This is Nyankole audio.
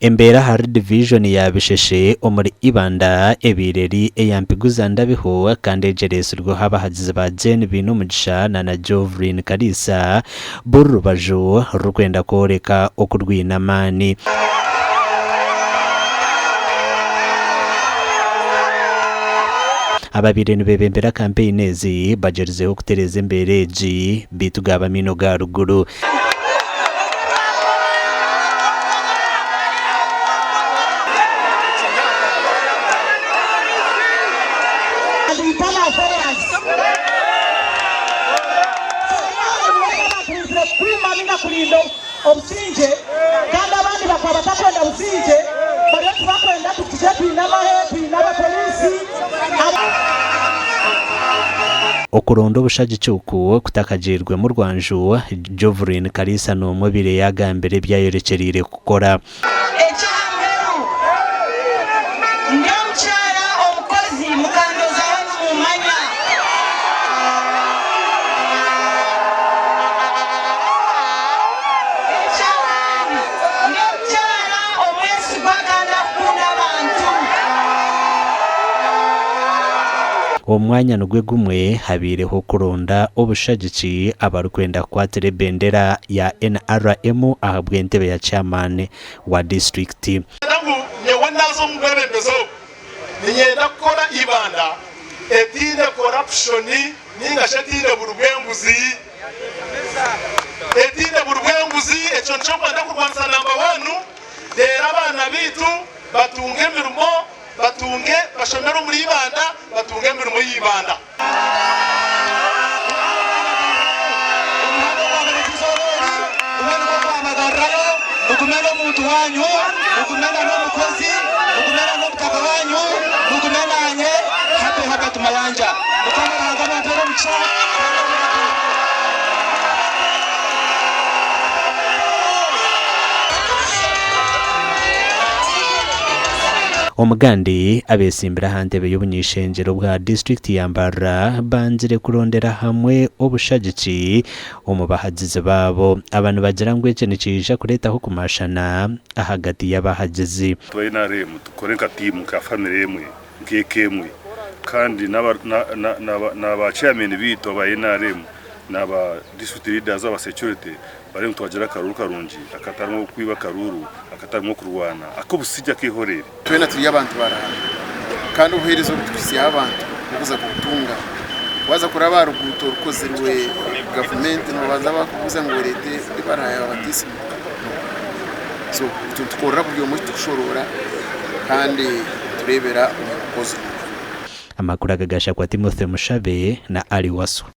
Embeera ahari divijoni ya Bisheshe omuri Ibanda ebaire eri eya mpiguza ndabiho kandi egyereetsirweho abahagizi ba Jane Bainomugisha na na Jovrine Kaliisa buri rubaju rurikwenda kworeka oku rwine amaani. Ababaire nibebembera kampeyini ezi bagyerizeho kutereeza embeera egi beitu gaaba amaino ga ruguru. Obusingye kandi abandi bakaba batakwenda busingye bariyo tibakwenda tugye twine amahe twine abapoliisi. Okuronda obushagiki oku kutakagiirwemu rwanju, Jovrine Kaliisa n'omwe obaire yaagambire ebi ayorekyereire kukora. Eky'aha muheru, ndi omukyara omukozi, mukandozaho nimummanya. Eky'akandi, ndi omukyara omwesigwa kandi akukunda abantu. Omu mwanya nigwo gumwe, habaireho okuronda obushagiki abarikwenda kukwatira ebendera ya NRM ahabw'entebe ya chairman wa disiturikiti. Niinyenda ngu nyowe naaza omu bwebembezi obu, niinyenda kukora Ibanda etaine korapushoni nainga shi etaine buri bw'enguzi. Etaine buri bw'enguzi, ekyo nikyo nkwenda kurwanisa namba wanu, reero abaana baitu batunge emirimo. Batunge bashomere omuri Ibanda, batunge emirimo ya Ibanda. Omuhanda ogwabaire izooba eri gube nigwo gwabagarurayo, mugume n'omuntu waanyu, mugume na n'omukozi, mugume na n'omutaka waanyu, mugume naanye, Happy Herbert Mayanja. Mukama Ruhanga abampeere omugisha kandi abeebembere. Omugandi abetsimbire aha ntebe y'obuny'eishengyero bwa disiturikiti ya Mbarara bangire kurondera hamwe obushagiki omu bahagizi baabo. Aba nibagira ngu eki nikiija kureetaho okumashana ahagati y'abahagizi. Tuba NRM tukore nka tiimu nka famire emwe nk'eka emwe kandi n'aba chairman baitu aba NRM n'aba district leaders aba security bariyo nitubagira akaruuru karungi akatarimu okwiba akaruuru akatarimu okurwana ak'obusingye ak'eihoreere. Twena turi abantu ba Ruhanga kandi obuheereza obu tukuhitsyaho abantu n'okuza kubutunga. Waaza kuraba aha ruguuto orukozirwe gavumenti nibabanza bakubuuza ngu oreete ebaraha ya batiisimu. So itwe nitukorera buri omwe titukushoroora kandi nitureebera omu bukozi. Amakuru aga gashakwa Timothy Mushabe na Ali Wasswa.